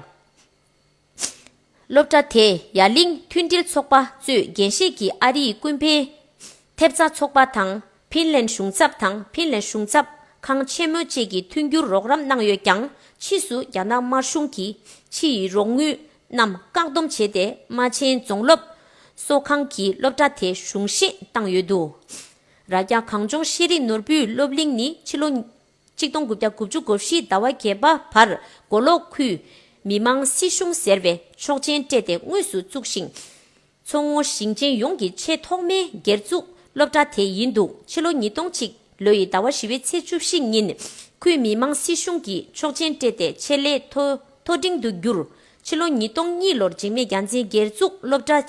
སློབ་གྲྭ་དེ་ཡ་གླིང་མཐུན་སྒྲིལ་ཚོགས་པ་གཙོས་འགན་བཞེས་ཀྱིས་ཨ་རིའི་ཀུན་ཕན་ཐེབས་རྩ་ཚོགས་པ་དང་། ཕིན་ལན་གཞུང་ཚབ་དང་། ཕིན་ལན་གཞུང་ཚབ་ཁང་ཆེན་མོ་བཅས་ཀྱིས་མཐུན་འགྱུར་རོགས་རམ་གནང་ཡོད་ཀྱང་། ཕྱིས་སུ་རྒྱ་ནག་དམར་གཞུང་གིས་ཕྱི་ཡི་རོགས་དངུལ་རྣམས་བཀག་སྡོམ་བྱས་ཏེ། རྨ་ཆེན་རྫོང་སློབ་ གསོ་ཁང་གི་སློབ་གྲྭ་དེ་གཞུང་བཞེས་བཏང་ཡོད་འདུག་རྭ་རྒྱ་གངས་ལྗོངས་ཤེས་རིག་ནོར་བུའི་སློབ་གླིང་ནི་ཕྱི་ལོ་གཅིག་སྟོང་དགུ་བརྒྱ་དགུ་བཅུ་གོ་བཞི་ཟླ་བ་བརྒྱད་པ་བར་མགོ་ལོག་ཁུལ་མི་དམངས་སྲིད་གཞུང་ཟེར་བའི་ཆོག་མཆན་སྤྲད་དེ་དངོས་སུ་བཙུགས་ཤིང་། མཚོ་སྔོན་ཞིང་ཆེན་ཡོངས་ཀྱི་ཆེས་ཐོག་མའི་སྒེར་བཙུགས་སློབ་གྲྭ་དེ་ཡིན་འདུག་ཕྱི་ལོ་ཉིས་སྟོང་གཅིག་ལོ་ཡི་ཟླ་བ་བཞི་པའི་ཚེས་བཅུ་བཞི་ཉིན་ཁུལ་མི་དམངས་སྲིད་གཞུང་གིས་ཆོག་མཆན་སྤྲད་དེ་ཆེད་ལས་མཐོ་མཐོ་འབྲིང་དུ་བསྒྱུར། ཕྱི་ལོ་ཉིས་སྟོང་གཉིས་ལོར་འཇིགས་མེད་རྒྱལ་མཚན་སྒེར་བཙུགས་སློབ་གྲྭ་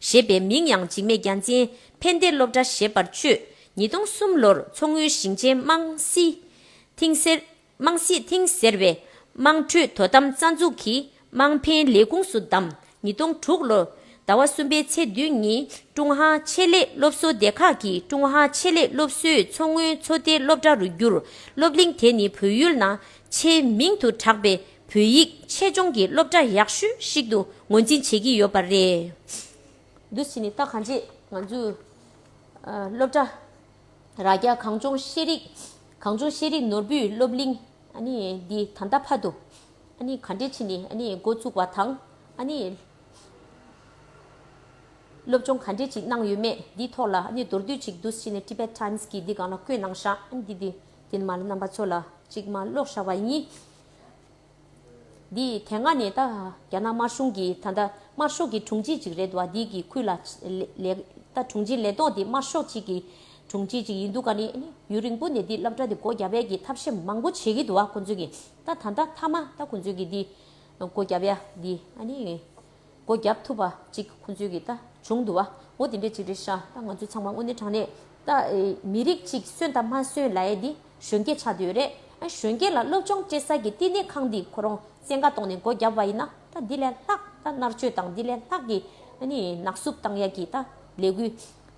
ཞེས་པའི་མིང་ཡང་འཇིགས་མེད་རྒྱལ་མཚན་ཕན་བདེ་སློབ་གྲྭ་ཞེས་པར་བཅོས། ཉིས་སྟོང་གསུམ་ལོར་མཚོ་སྔོན་ཞིང་ཆེན་དམངས་སྲིད་ཐིང་སེར་དམངས་སྲིད་ཐིང་ཟེར་བའི་དམངས་ཁྲོད་དོ་དམ་རྩ་འཛུགས་ཀྱི་དམངས་ཕན་ལས་ཁུངས་སུ་བདམས། ཉིས་སྟོང་དྲུག་ལོ་ཟླ་བ་གསུམ་པའི་ཚེས་བདུན་ཉིན་ཀྲུང་ཧྭ་ཆེད་ལས་སློབ་གསོ་སྡེ་ཁག་གིས་ཀྲུང་ཧྭ་ཆེད་ལས་སློབ་གསོའི་མཚོ་སྔོན་མཚོ་སྡེའི་སློབ་གྲྭ་རུ་བསྒྱུར། སློབ་གླིང་དེ་ནི་བོད་ཡུལ་ནང་ཆེས་མིང་དུ་གྲགས་པའི་བོད་ཡིག་ཆེད་སྦྱོང་གི་སློབ་གྲྭ་ཡག་ཤོས་ཤིག་ཏུ་ངོས་འཛིན་བྱེད་ཀྱི་ཡོད་པ་རེད། འདུག་སེ་བྱས་ནས་ད་གང་ཅི་ང་ཚོའི་ཨ་སློབ་གྲྭ་རྭ་རྒྱ་གངས་ལྗོངས་ཤེས་རིག་གངས་ལྗོངས་ཤེས་རིག་ནོར་བུའི་སློབ་གླིང་ཨ་ནི་འདི་ད་ལྟ་བར་དུ་ཨ་ནི་ག་འདྲས་བྱས་ནས་ཨ་ནི་འགོ་བཙུགས་པ་དང་ཨ་ནི་སློབ་སྦྱོང་ག་འདྲས་ཅིག་གནང་ཡོད་མེད་འདིའི་ཐོག་ལ་ཨ་ནི་མདོར་བསྡུས་ཅིག་འདུག་སེ་བྱས་ནས་Tibet Times་གིས་འདི་སྒང་ལ་བཀོད་གནང་ཤག་ཨ་ནི་འདི་འདི་འདི་ནི་མ་ལ་རྣམ་པ་ཚོ་ལ་ཅིག་མ་ཀློག་བཞག་པ་ཡིན། འདི་དེ་སྔ་ནས་ད་རྒྱ་ནག་དམར་གཞུང་གིས་ད་ལྟ་དམར་ཤོག་གི་དྲུང་ཆེ་ཅིག་རེད་འདུག་བ། འདི་གི་ཁུལ་ལ་ལས་ད་དྲུང་ཆེ་ལས་ཐོག་འདི་དམར་ཤོག་ཅིག་གི་དྲུང་ཆེ་ཅིག་ཡིན་འདུག་ག་ནི་ཨ་ནི་ཡུན་རིང་པོ་ནས་འདི་སློབ་གྲྭ་འདི་སྒོ་བརྒྱབ་ཡས་ཀྱི་ཐབས་ཤེས་མང་པོ་བྱེད་ཀྱི་འདུག་བ། ཁོང་ཚོས་ཀྱི་ད་ད་ལྟ་མཐའ་མ་ད་ཁོང་ཚོས་ཀྱི་འདི་སྒོ་བརྒྱབ་ཡས་འདི་ཨ་ནི་སྒོ་བརྒྱབ་ཐུབ་པ་ཅིག་ཁོང་ཚོས་ཀྱི་ད་བྱུང་འདུག་བ། འོ་དེ་འདྲས་ཅིག་རེད་ཤག་ད་ང་ཚོ་ཚང་མ་དངོས་གནས་དྲང་གནས་ད་མི་རིགས་ཅིག་གསོན་དང་མ་གསོན་ལབ་ཡས་འདི་གཞོན་སྐྱེས་ཆགས་བསྡད་ཡོད་རེད། ཨ་གཞོན་སྐྱེས་ལ་སློབ་སྦྱོང་སྤྲད་ས་གི་བསྟི་གནས་ཁང་འདི་ཁོ་རང་བཙན་བཀའ་གཏོང་ནས་སྒོ་བརྒྱབ་པ་ཡིན་ན་ད་འདི་ལས་ལྷག་ད་མནར་གཅོད་དང་འདི་ལས་ལྷག་གི་ཨ་ནི་ནག་བསུབ་བཏང་ཡས་ཀྱི་ད་ལས་འགུལ་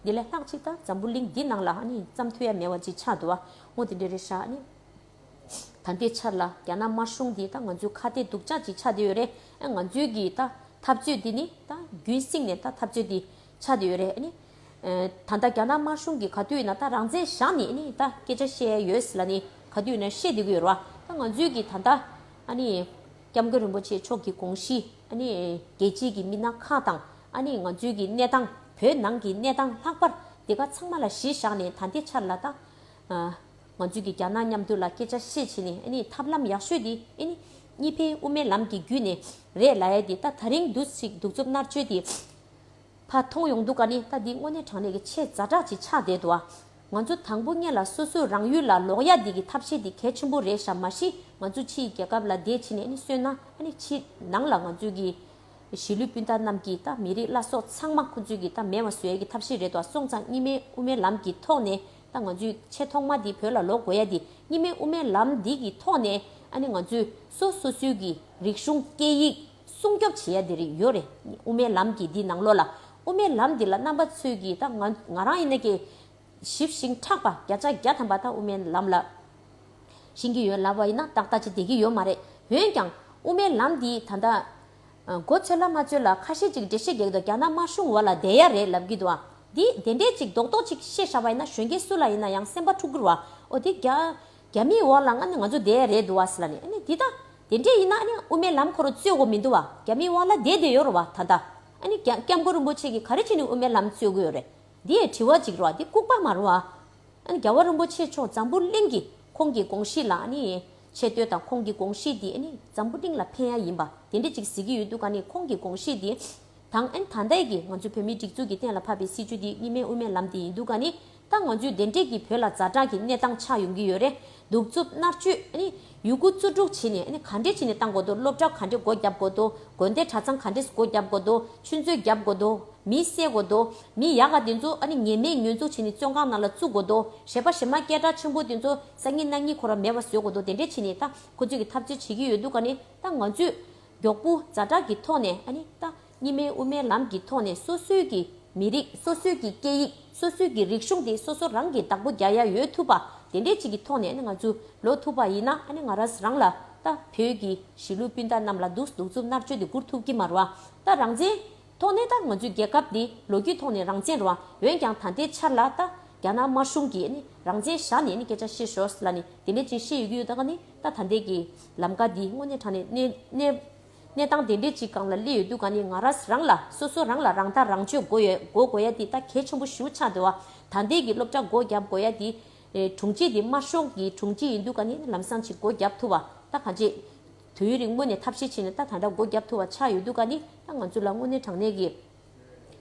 འདི་ལས་ལྷག་ཅིག་ད་འཛམ་བུ་གླིང་འདི་ནང་ལ་ཨ་ནི་བརྩམས་ཐུབ་ཡ་མེད་པ་ཅིག་ཆགས་འདུག་བ། འོ་དེ་འདྲས་རེད་ཤག་ཨ་ནི། ད་ལྟའི་ཆར་ལ་རྒྱ་ནག་དམར་གཞུང་འདིས་ད་ང་ཚོའི་ཁ་གཏད་སྡུག་ཅག་ཅིག་ཆགས་བསྡད་ཡོད་རེད། ཨ་ང་ཚོའི་གི་ད་འཐབ་རྩོད་འདི་ནི་ད་རྒྱུན་བསྲིངས་ནས་ད་འཐབ་རྩོད་འདི་ཆགས་བསྡད་ཡོད་རེད། ཨ་ནི་ཨ་ད་ལྟ་རྒྱ་ནག་དམར་གཞུང་གིས་ག་དུས་ཡིན་ན་ད་རང་བཙན་བཞག་ནས་ཨ་ནི་ད་སྐད་ཆ་བཤད་ཡོད་ཟེར་ལབ་ནས་ག་དུས་ཡིན་ན་བཤད་བསྡད་ཀྱི་ཡོད་རེད་བ། ད་ང་ཚོའི་གི་ད་ལྟ་ཨ་ནི་སྐྱབས་མགོན་རིན་པོ་ཆེ་མཆོག་གི་དགོངས་གཞི་ཨ་ནི་རྒྱལ་སྤྱིའི་གི་མི་སྣ་ཁག་དང་ཨ་ནི་ང་ཚོའི་གི་གནས་སྟངས་བོད་ནང་གི་གནས་སྟངས་ལྷག་པར་འདི་ག་ཚང་མ་ལ་གཞི་བཞག་ནས་ད་ལྟའི་ཆར་ལ་ད་ཨ། ང་ཚོས་ཀྱི་རྒྱ་ནག་མཉམ་དུ་ལ་སྐད་ཆ་བཤད་བྱས་ནས་ཨ་ནི་ཐབས་ལམ་ཡག་ཤོས་དེ་ཨ་ནི་གཉིས་ཕན་དབུ་མའི་ལམ་གྱི་བརྒྱུད་ནས་རེད་ལབ་ཡས་དེ་ད་ད་རིང་འདུག་ཅིག་གདུག་རྩུབ་མནར་གཅོད་དེ་ཕར་མཐོང་ཡོང་དུས་ཀ་ནི་ད་འདི་དངོས་གནས་དྲང་གནས་ཀྱི་ཆེས་ཛ་དྲག་ཅིག་ཆགས་བསྡད་འདུག་ཨ། ང་ཚོ་དང་པོ་སྔོན་ལ་སོ་སོའི་རང་ཡུལ་ལ་ལོག་ཡ་འདི་གི་ཐབས་ཤེས་དེ་གལ་ཆེན་པོ་རེད་ཤག་མ་གཞི་ང་ཚོ་ཕྱིའི་རྒྱལ་ཁབ་ལ་བསྡད་བྱས་ནས་ཨ་ནི་གསོན་ན་ཨ་ནི་ཕྱི་ནང་ལ་ང་ཚོའི་གི་གཞིས་ལུས་སྤུན་ཟླ་རྣམས་ཀྱིས་ད་མི་རིགས་བླ་སྲོག་ཚང་མ་ཁོ་ཚོས་ཀྱིས་ད་མེད་པ་བཟོ་ཡས་ཀྱི་ཐབས་ཤེས་རེད་དོ། སོང་ཙང་གཉིས་སྨན་དབུ་མའི་ལམ་གྱི་ཐོག་ནས་ད་ང་ཚོས་ཆེས་ཐོག་མ་འདི་བོད་ལ་ལོག་དགོས་ཡ་འདི་གཉིས་སྨན་དབུ་མའི་ལམ་འདི་གི་ཐོག་ནས་ཨ་ནི་ང་ཚོས་སོ་སོ་སོའི་གི་རིག་གཞུང་སྐད་ཡིག་སྲུང་སྐྱོབ་བྱེད་ཡ་འདི་རེད་ཡོད་རེད། དབུ་མའི་ལམ་གྱི་འདི་ནང་ལོགས་ལ་དབུ་མའི་ལམ་འདི་ལ་རྣམ་པ་ཚོས་ཀྱིས་ད་ང་ང་རང་ཡིན་ན་ཀྱི་ཞིབ་ཞིང་ཕྲ་བ་བརྒྱ་ཆ་བརྒྱ་ཐམ་པ་ད་དབུ་མའི་ལམ་ལ་ཤེས་ཀྱི་ཡོད་ལབ་པ་ཡིན་ན་ཏག་ཏག་ཅིག་བསྡད་ཀྱི་ཡོད་མ་རེད། འོན་ཀྱང་དབུ་མའི་ལམ་འདི་ད་ལྟ་མགོ་ཚོད་ལ་མ་ཚོད་ལ་ཁ་ཤས་ཅིག་འགྲེལ་བཤད་རྒྱག་གི་འདུག་རྒྱ་ནག་དམར་གཞུང་འོག་ལ་བསྡད་ཡ་རེད་ལབ་ཀྱི་འདུག་ཨ། འདི་དེ་འདྲས་ཅིག་རྡོག་རྡོག་ཅིག་བཤད་བཞག་པ་ཡིན་ན་གཞོན་སྐྱེས་སུ་ལ་ཡིན་ན་ཡང་སེམས་པ་འཁྲུག་གི་རེད་བ། ཨོ་དེ་རྒྱ་རྒྱ་མིའི་འོག་ལ་ང་ནི་ང་ཚོ་བསྡད་ཡ་རེད་འདུག་བ་ཟེར་ལབ་ནས་ཨ་ནི་འདི་ད་དེ་འདྲས་ཡིན་ན་ཨ་ནི་དབུ་མའི་ལམ་ཁོ་རང་རྩོད་དགོས་མི་འདུག་བ། རྒྱ་མིའི་འོག་ལ་བསྡད་བསྡད་ཡོད་རེད་བ། ད་ལྟ་ཨ་ནི་རྒྱ་སྐྱབས་མགོན་རིན་པོ་ཆེ་གིས་ག་རེ་བྱས་ནས་དབུ་མའི་ལམ་རྩོད་དགོས་ཡོད་རེད། འདི་ཡང་དྲི་བ་ཅིག་རེད་བ། འདི་ལྐུགས་པ་མ་རེད་བ། ཨ་ནི་རྒྱལ་བ་རིན་པོ་ཆེ་མཆོག་འཛམ་བུ་གླིང་གི་ཁོང་གི་དགོངས་གཞི་ལ་ཨ་ནི་ཆེ་བསྟོད་དང་ཁོང་གི་དགོངས་གཞི་འདི་ཨ་ནི་འཛམ་བུ་གླིང་ལ་ཕན་ཡ་ཡིན་པ་དེ་འདྲ་ཅིག་གཟིགས་ཀྱི་ཡོད་དུས་ཀ་ནི་ཁོང་གི་དགོངས་གཞི་འདི་དང་ཨ་ནི་ད་ལྟའི་གི་ང་ཚོ་བོད་མིའི་སྒྲིག་འཛུགས་ཀྱི་གཏན་ལ་ཕབ་པའི་སྲིད་བྱུས་འདི་གཉིས་སྨན་དབུ་མའི་ལམ་འདི་ཡིན་དུས་ཀ་ནི་ད་ང་ཚོའི་དེ་འདྲས་ཀྱི་བོད་ལ་ཛ་དྲག་གི་གནས་སྟངས་ཆགས་ཡོང་གི་ཡོད་རེད། གདུག་རྩུབ་མནར་གཅོད་ཨ་ནི་ཡོད་རྒུ་རྩུབ་སྤྲུགས་བྱས་ནས་ཨ་ནི་ག་འདྲས་བྱས་ནས་བཏང་དགོས་འདུག་སློབ་གྲྭ་ག་འདྲས་སྒོ་བརྒྱབ་དགོས་འདུག་དགོན་སྡེ་གྲྭ་ཚང་ག་འདྲས་སྒོ་བརྒྱབ་དགོས་འདུག་ཆུ་མཛོད་བརྒྱབ་དགོས་འདུག་མི་བསད་དགོས་འདུག་མི་ཡག་ག་དེ་ཚོ་ཨ་ནི་ཉེས་མེད་ཉེས་འཛུགས་བྱས་ནས་བཙོན་ཁང་ནང་ལ་བཙུགས་དགོས་འདུག་གཞས་པ་གཞས་མ་སྐད་གྲགས་ཆེན་པོ་དེ་ཚོ་སང་ཉིན་གནངས་ཉིན་ཁོ་རང་མེད་པ་བཟོ་དགོས་འདུག་དེ་འདྲས་བྱས་ནས་ད་ཁོ་ཚོས་ཀྱི་འཐབ་རྩོད་བྱེད་ཀྱི་ཡོད་དུས་ཀ་ནི་ད་ང་ཚོས་མགྱོགས་པོ་ཛ་དྲག་གི་ཐོག་ནས་ཨ་ནི་ད་གཉིས་སྨན་དབུ་མའི་ལམ་གྱི་ཐོག་ནས་སོ་སོའི་གི་མི་རིགས་སོ་སོའི་གི་སྐད་ཡིག་སོ་སོའི་གི་རིག་གཞུང་དེ་སོ་སོ་རང་གི་བདག་པོ་རྒྱག་ཡ་ཡོད་ཐུབ་པ་དེ་འདྲས་ཅིག་གི་ཐོག་ནས་ཨ་ནི་ང་ཚོ་ལོག་ཐུབ་པ་ཡིན་ན་ཨ་ནི་ང་རང་རང་ལ་ད་བོད་ཀྱི་གཞིས་ལུས་སྤུན་ཟླ་རྣམས་ལ་འདུག་གདུག་རྩུབ་མནར་གཅོད་དེ་བསྐུར་ཐུབ་ཀྱི་མ་རེད་བ། ད་རང་བཙན་ཐོག་ནས་ད་ང་ཚོའི་རྒྱལ་ཁབ་འདི་ལོ་རྒྱུས་ཐོག་ནས་རང་བཙན་རེད་བ། འོན་ཀྱང་ད་ལྟའི་ཆར་ལ་ད་རྒྱ་ནག་དམར་གཞུང་གིས་ནི་རང་བཙན་བཞག་ནས་ནི་སྐད་ཆ་བཤད་ཤོག་ལབ་ནི་དེ་འདྲས་ཅིག་བཤད་ཡོད་ཀྱི་ཡོད། ད་ག་ནི་ད་ད་ལྟའི་གི་ལམ་ཀ་འདི་དངོས་གནས་དྲང་ནས་གནས་གནས་ གནས་སྟངས་དེ་འདྲའི་ཅིག་སྒང་ལ་སླེབས་ཡོད་དུས་ག་ནི་ང་རང་རང་ལ་སོ་སོ་རང་ལ་རང་ཐག་རང་གཅོད་དགོས་ཡོད་དགོས་དགོས་ཡ་དེ་ད་གལ་ཆེན་པོ་ཞེ་པོ་ཆགས་འདུག་བ། ད་ལྟའི་གི་སློབ་གྲྭ་སྒོ་བརྒྱབ་དགོས་ཡ་དེ། དྲུང་ཆེ་དེ་དམར་ཤོག་གི་དྲུང་ཆེ་ཡིན་དུས་ག་ནི་ལམ་སང་ཅིག་སྒོ་བརྒྱབ་ཐུབ་བ། ད་ག་ཅིག་དུས་ཡུན་རིང་མོ་ནས་ཐབས་ཤེས་བྱས་ནས་ད་ད་ལྟ་སྒོ་བརྒྱབ་ཐུབ་བ་ཆགས་ཡོད་དུས་ག་ནི་ད་ང་ཚོ་ལ་དངོས་གནས་དྲང་གནས་ཀྱི་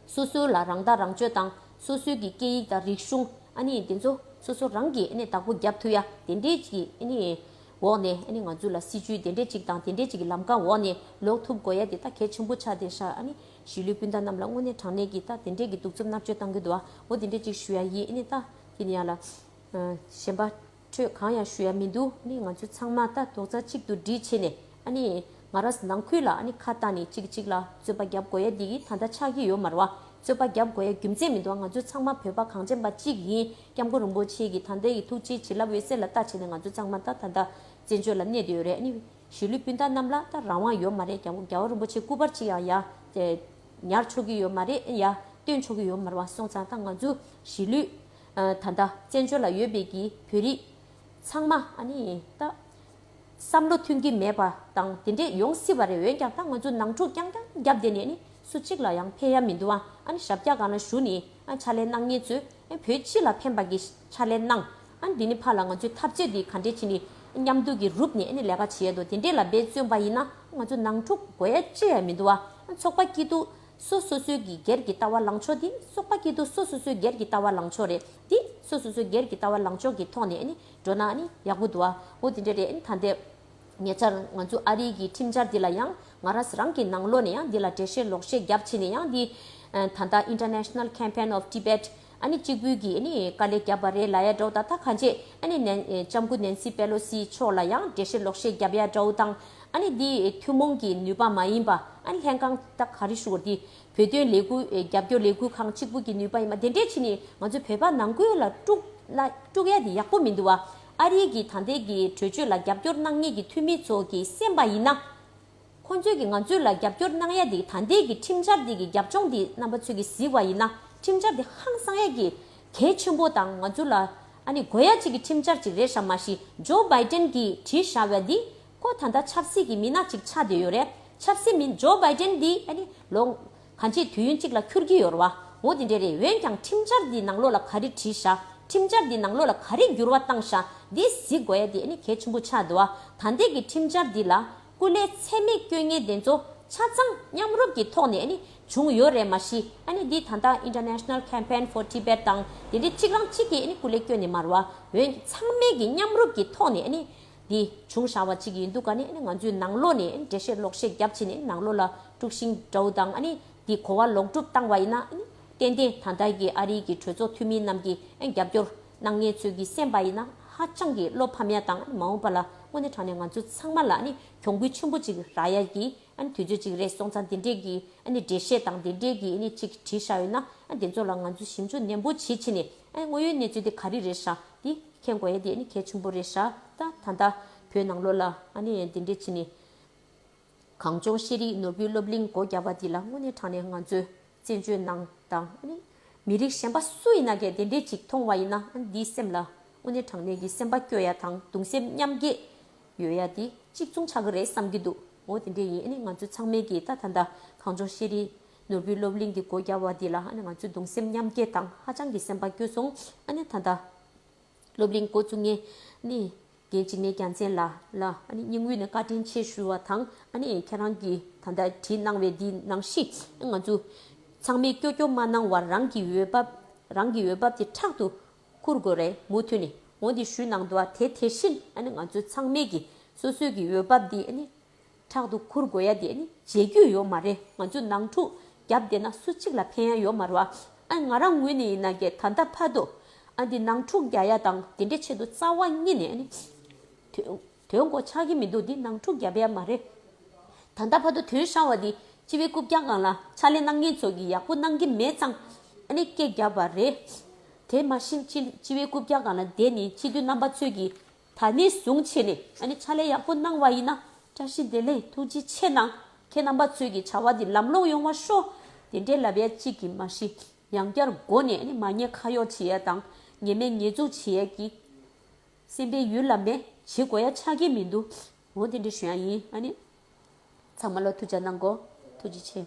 སོ་སོ་ལ་རང་ཐག་རང་གཅོད་དང་སོ་སོའི་གི་སྐད་ཡིག་དང་རིག་གཞུང་ཨ་ནི་དེ་ཚོ་སོ་སོ་རང་གིས་ཨ་ནི་བདག་པོ་བརྒྱབ་ཐུབ་ཡ་དེ་འདྲའི་གི་ཨ་ནི་འོག་ནས་ཨ་ནི་ང་ཚོ་ལ་སྲིད་ཇུས་དེ་འདྲའི་ཅིག་དང་དེ་འདྲའི་ཅིག་གི་ལམ་ཁ་འོག་ནས་ལོག་ཐུབ་དགོས་ཡ་དེ་ད་གལ་ཆེན་པོ་ཆགས་བསྡད་ཤག་ཨ་ནི་གཞིས་ལུས་སྤུན་ཟླ་རྣམས་ལ་དངོས་གནས་དྲང་གནས་ཀྱི་ད་དེ་འདྲའི་གི་གདུག་རྩུབ་མནར་གཅོད་བཏང་གི་འདུག་ཨ། འོ་དེ་འདྲའི་ཅིག་ཞུ་ཡ་ཡིན། ཨ་ནི་ད་དེ་ནི་ཡ་ལ་གཞན་པ་འཕྲོས་གང་ཡང་ཞུ་ཡ་མི་འདུག་ཨ་ནི་ང་ཚོ་ཚང་མ་ད་རྡོག་རྩ་གཅིག་ཏུ་སྒྲིལ་བྱས་ནས་ཨ་ནི་ང་རང་ནང་ཁུལ་ལ་ཨ་ནི་ཁ་བཏང་ནས་གཅིག་གཅིག་ལ་རྩོད་པ་རྒྱབ་དགོས་ཡ་འདི་གི་ད་ལྟ་ཆགས་ཀྱི་ཡོད་མ་རེད་བ། རྩོད་པ་རྒྱབ་དགོས་ཡ་རྒྱུ་མཚན་མི་འདུག་ང་ཚོ་ཚང་མ་བོད་པ་གངས་ཅན་པ་གཅིག་ཡིན། སྐྱབས་མགོན་རིན་པོ་ཆེ་གི་ད་ལྟའི་གི་ཐུགས་རྗེ་བྱིན་རླབས་འོད་ཟེར་ལ་ལྟ་བྱས་ནས་ང་ཚོ་ཚང་མ་ད་ད་ལྟ་བཙན་བྱོལ་ལ་གནས་བསྡད་ཡོད་རེད། ཨ་ནི་གཞིས་ལུས་སྤུན་ཟླ་རྣམས་ལ་ད་རང་དབང་ཡོད་མ་རེད། རྒྱལ་བ་རྒྱལ་བ་རིན་པོ་ཆེ་སྐུ་པར་ཅིག་ཡང་ཡ་ཉར་ཆོག་གི་ཡོད་མ་རེད། ཡ་སྟོན་ཆོག་གི་ཡོད་མ་རེད་བ། སོང་ཙང་ད་ང་ཚོ་གཞིས་ལུས་ད་ལྟ་བཙན་བྱོལ་ལ་ཡོད་པའི་གི་བོད་རིགས་ཚང་མ་ཨ་ནི་ད་བསམ་བློ་མཐུན་གྱི་མེད་པ་དང་དེ་འདྲས་ཡོང་སྲིད་པ་རེད། འོན་ཀྱང་ད་ང་ཚོ་ནང་འཁྲུག་རྐྱང་རྐྱང་བརྒྱབ་བསྡད་ནས་ནི་སུ་གཅིག་ལ་ཡང་ཕན་ཡ་མི་འདུག་ཨ། ཨ་ནི་ཞབས་བཀྱག་སྒང་ལ་བཞུགས་ནས་ཨ་ཕྱག་ལས་གནང་མཁན་ཚོས་ཨ་བོད་སྤྱི་ལ་ཕན་པ་གི་ཕྱག་ལས་གནང་། ཨ་འདི་ནི་ཕར་ལ་ང་ཚོའི་འཐབ་རྩོད་འདི་ག་འདྲས་བྱས་ནས་མཉམ་དུ་གི་རུབ་ནས་ཨ་ནི་ལས་ཀ་བྱེད་ཡ་འདུག་དེ་འདྲས་ལ་འབད་བརྩོན་པ་ཡིན་ན་ང་ཚོ་ནང་འཁྲུག་དགོས་ཡ་ཅི་ཡང་མི་འདུག་ཨ། ཚོགས་པ་སྐྱིད་སྡུག་སོ་སོ་སོའི་གི་སྒེར་གྱི་ལྟ་བ་ལངས་ཕྱོགས་འདི་ཚོགས་པ་སྐྱིད་སྡུག་སོ་སོ་སོའི་སྒེར་གྱི་ལྟ་བ་ལངས་ཕྱོགས་རེད། འདི་སོ་སོ་སོའི་སྒེར་གྱི་ལྟ་བ་ལངས་ཕྱོགས་ཀྱི་ཐོག་ནས་ཨ་ནི་འགྲོ་ན་ཨ་ནི་ཡག་པོ་འདུག་ཨ། འོ་དེ་འདྲ་རེད། ཨ་ནི་ད་ལྟའི་ཉེ་ཆར་ང་ཚོ་ཨ་རིའི་གི་ཁྲིམས་འཆར་འདི་ལ་ཡང་ང་རང་རང་གི་ནང་ལོགས་ནས་ཡང་འདི་ལ་འགྲེལ་བཤད་ལོག་བཤད་བརྒྱབ་ཕྱིན་ནས་ཡང་འདི་ད་ལྟ་International Campaign of Tibet ཨ་ནི་གཅིག་པུའི་གི་ཨ་ནི་དཀའ་ལས་བརྒྱབ་པ་རེད་ལབ་ཡ་འདྲ་བོ་དང་། ད་གང་ཅི་ཨ་ནི་ནན་ལྕམ་སྐུ་ནན་སི་པེ་ལོ་སི་མཆོག་ལ་ཡང་འགྲེལ་བཤད་ལོག་བཤད་བརྒྱབ་ཡ་འདྲ་བོ་དང་། ཨ་ནི་འདི་ཐུན་མོང་གི་ནུས་པ་མ་ཡིན་པ། ཨ་ནི་ལྷན་ཁང་ད་ག་རེ་ཞུ་དགོས། འདི་བོད་དོན་ལས་འགུལ་རྒྱབ་སྐྱོར་ལས་འགུལ་ཁང་གཅིག་པུ་གི་ནུས་པ་ཡིན་པ་དེ་འདྲས་བྱས་ནས་ང་ཚོ་བོད་པ་ནང་ཁུལ་ལ་དཀྲུག་ན་དཀྲུག་ཡ་དེ་ཡག་པོ་མི་འདུག་བ། ཨ་རིའི་གི་ད་ལྟའི་གི་གྲོས་ཆོད་ལ་རྒྱབ་སྐྱོར་གནང་མཁན་གྱི་འཐུས་མི་ཚོ་གི་སེམས་པ་ཡིན་ན། ཁོང་ཚོས་ཀྱིས་ང་ཚོས་ལ་རྒྱབ་སྐྱོར་གནང་ཡ་དེ་ད་ལྟའི་གི་ཁྲིམས་འཆར་དེ་གི་རྒྱབ་ལྗོངས་དེ་རྣམ་པ་ཚོས་ཀྱིས་གཟིགས་པ་ཡིན་ན། ཁྲིམས་འཆར་དེ་ཧང་སང་ཡ་གི་གལ་ཆེན་པོ་དང་ང་ཚོ་ལ་ཨ་ནི་དགོས་ཡ་གཅིག་གི་ཁྲིམས་འཆར་གཅིག་རེད་ཤག་མ་གཞི་ཇོ་བྷའི་ཏན་གྱིས་བྲིས་བཞག་པ་འདི་ཁོ་ད་ལྟ་ཆབ་སྲིད་ཀྱི་མི་སྣ་གཅིག་ཆགས་བསྡད་ཡོད་རེད། ཆབ་སྲིད་མི་ཇོ་བྷའི་ཏན་འདི་ཨ་ནི་ལོ་གང་ཅིའི་དུས་ཡུན་གཅིག་ལ་འཁྱུར་གྱི་ཡོད་རེད་བ། འོ་དེ་འདྲས་རེད། འོན་ཀྱང་ཁྲིམས་འཆར་འདི་ནང་ལོགས་ལ་ག་རེ་བྲིས་བཞག་ཁྲིམས་འཆར་འདི་ནང་ལོགས་ལ་ག་རེ་འགྱུར་བ་བཏང་བཞག་འདི་གཟིགས་དགོས་ཡ་འདི་ཨ་ནི་གལ་ཆེན་པོ་ཆགས་འདུག་བ། ད་ལྟའི་གི་ཁྲིམས་འཆར་འདི་ལ་སྐུ་ལས་ཚད་མེད་སྐྱོན་མཁན་དེ་ཚོ་ཆ་ཚང་མཉམ་རུབ་ཀྱི་ཐོག་ནས་ཨ་ནི་བྱུང་ཡོད་རེད། མ་གཞི་ཨ་ནི་འདི་ད་ལྟ་International Campaign for Tibet དང་དེ་འདྲའི་གཅིག་རང་གཅིག་གིས་ཨ་ནི་སྐུ་ལས་བསྐྱོན་ནས་མ་རེད་བ། འོན་ཚང་མས་ཀྱི་མཉམ་རུབ་ཀྱི་ཐོག་ནས་ཨ་ནི་འདི་བྱུང་བཞག་པ་གཅིག་ཡིན་འདུག་ག་ནི་ཨ་ནི་ང་ཚོའི་ནང་ལོགས་ནས་ཨ་ནི་འགྲེལ་བཤད་ལོག་བཤད་བརྒྱབ་ཕྱིན་ནས་ནང་ལོགས་ལ་དཀྲུག་ཤིང་འདྲ་བོ་དང་ཨ་ནི་འདི་གོ་བ་ལོག་སྒྲུབ་བཏང་བ་ཡིན་ན་ཨ་ནི་ཏན་ཏན་ད་ལྟ་གི་ཨ་རིའི་གི་གྲོས་ཚོགས་འཐུས་མི་རྣམས་ཀྱིས་ཨ་ནི་རྒྱབ་སྐྱོར་གནང་མཁན་ཚོས་ཀྱི་སེམས་པ་ཡིན་ན་ཧ་ཅང་གི་བློ་ཕམ་ཡ་དང་ཨ་ནི་མ་འོངས་པ་ལ་དངོས་གནས་དྲང་གནས་ང་ཚོ་ཚང་མ་ལ་ཨ་ནི་གྱོང་གུད་ཆེན་པོ་ཅིག་རག་ཡ་གི་ཨ་ནི་དུས་ཚོད་ཅིག་རེད། སོང་ཙང་དེ་འདྲས་ཀྱི་ཨ་ནི་འགྲེལ་བཤད་དང་དེ་འདྲས་ཀྱི་ཨ་ནི་ཅིག་བྲིས་བཞག་ཡོད་ན་ཨ་ནི་དེ་ཚོ་ལ་ང་ཚོ་ཞིབ་འཇུག་ནན་པོ་བྱེད་ཕྱིན་ནས་ཨ་ནི་དངོས་ཡོད་གནས་ཚུལ་དེ་ག་རེ་རེད་ཤག་འདི་མཁྱེན་དགོས་ཡ་དེ་ཨ་ནི་གལ་ཆེན་པོ་རེད་ཤག་ད་ད་ལྟ་བོད་ནང་ལོགས་ལ་ཨ་ནི་དེ་འདྲས་བྱས་ནས་གངས་ལྗོངས་ཤེས་རིག་ནོར་བུའི་སློབ་གླིང་སྒོ་བརྒྱབ་པ་འདི་ལ་དངོས་གནས་དྲང་གནས་ང་ཚོས་བཙན་བྱོལ་ནང་དང་ཨ་ནི་མི་རིགས་གཞན་པ་སུ་ཡིན་ན་གས་དེ་འདྲས་ཅིག་མཐོང་བ་ཡིན་ན་ཨ་ནི་འདིའི་སེམས་ལ་དངོས་གནས་དྲང་གནས་ཀྱི་སེམས་པ་སྐྱོ་ཡ་དང་གདུང་སེམས་མཉམ་སྐྱེད་ཡོད་ཡ་དེ་གཅིག་མཚུངས་ཆགས་ཀྱི་རེད་བསམ་གྱི་འདུག་འོ་དེ་འདྲས་ཡིན། ཨ་ནི་ང་ཚོ་ཚང་མས་ཀྱིས་ད་ད་ལྟ་གངས་ལྗོངས་ཤེས་རིག་ནོར་བུའི་སློབ་གླིང་གི་སྒོ་བརྒྱབ་པ་འདི་ལ་ཨ་ནི་ང་ཚོས་གདུང་སེམས་མཉམ་སྐྱེད་དང་ཧ་ཅང་གི་སེམས་པ་སྐྱོ་སོང་། ཨ་ནི་ད་ལྟ་སློབ་གླིང་འགོ་བཙུགས་མཁན་ནི་རྒན་འཇིགས་མེད་རྒྱལ་མཚན་ལགས་ལ་ཨ་ནི་སྙིང་དབུས་ནས་བཀའ་དྲིན་ཆེ་ཞུ་བ་དང་། ཨ་ནི་ཁྱེད་རང་གིས་ད་ལྟ་བྲིས་གནང་བའི་འདི་ནང་བཞིན་ང་ཚོ་ཚང་མས་སྐྱོ་སྐྱོ་མ་གནང་བར་རང་གི་འོས་འབབ་རང་གི་འོས་འབབ་དེ་ཕྲག་ཏུ་འཁུར་དགོས་རེད། མུ་མཐུད་ནས་འོ་འདི་ཞུས་གནང་འདུག་བ། དེ་དེ་བཞིན་ཨ་ནི་ང་ཚོ་ཚང་མས་ཀྱི་སོ་སོའི་གི་འོས་འབབ་འདི་ཨ་ནི་ཕྲག་ཏུ་འཁུར་དགོས་ཡ་དེ་ནི་བརྗེད་རྒྱུ་ཡོད་མ་རེད། ང་ཚོས་ནང་འཁྲུག་བརྒྱབ་བསྡད་ན་སུ་གཅིག་ལ་ཕན་ཡ་ཡོད་མ་རེད་བ། ཨ་ང་རང་ངོས་ནས་ཡིན་ན་གས་ད་ལྟ་བར་དུ་ཨ་འདི་ནང་འཁྲུག་རྒྱག་ཡ་དང་དེ་འདྲའི་ཆེད་དུ་རྩ་བ་ཉིད་ནས་ཨ་ནི་དོན་དོན་གོ་ཆགས་ཀྱི་མི་འདུག་འདི་ནང་འཁྲུག་རྒྱབ་ཡ་མ་རེད། ད་ལྟ་བར་དུ་དོན་ཤར་བ་འདི་སྤྱི་པའི་རྐུབ་བཀྱག་སྒང་ལ་ཕྱག་ལས་གནང་མཁན་ཚོ་གིས་ཡག་པོ་གནང་གི་མེད་ཙང་ཨ་ནི་སྐད་བརྒྱབ་པ་རེད། དེ་མ་གཞི་སྤྱི་སྤྱི་པའི་རྐུབ་བཀྱག་སྒང་ལ་བསྡད་ནས་སྤྱི་འཐུས་རྣམ་པ་ཚོས་ཀྱིས་ད་ནས་བཟུང་བྱས་ནས་ཨ་ནི་ཕྱག་ལས་ཡག་པོ་གནང་བ་ཡིན་ན་བཀྲ་ཤིས་བདེ་ལེགས། ཐུགས་རྗེ་ཆེ་གནང་། ཁྱེད་རྣམ་པ་ཚོས་ཀྱི་བྱ་བ་འདི་ལམ་ལྷོང་ཡོང་བ་ཤོག་དེ་འདྲའི་ལབ་ཡ་གཅིག་གིས་མ་གཞི་ཡང་བསྐྱར་མགོ་ནས་ཨ་ནི་མ་ཉེས་ཁ་གཡོག་བྱེད་ཡ་དང་ཉེས་མེད་ཉེས་འཛུགས་བྱེད་ཡ་གི་སེམས་པའི་ཡུལ་ལ་མེད་བྱེད་དགོས་ཡ་ཆགས་ཀྱི་མི་འདུག་འོ་དེ་འདྲ་ཞུ་ཡ་ཡིན། ཨ་ནི་ ཚང་མ་ལ་ཐུགས་རྗེ་གནང་གོ། ཐུགས་རྗེ་ཆེ།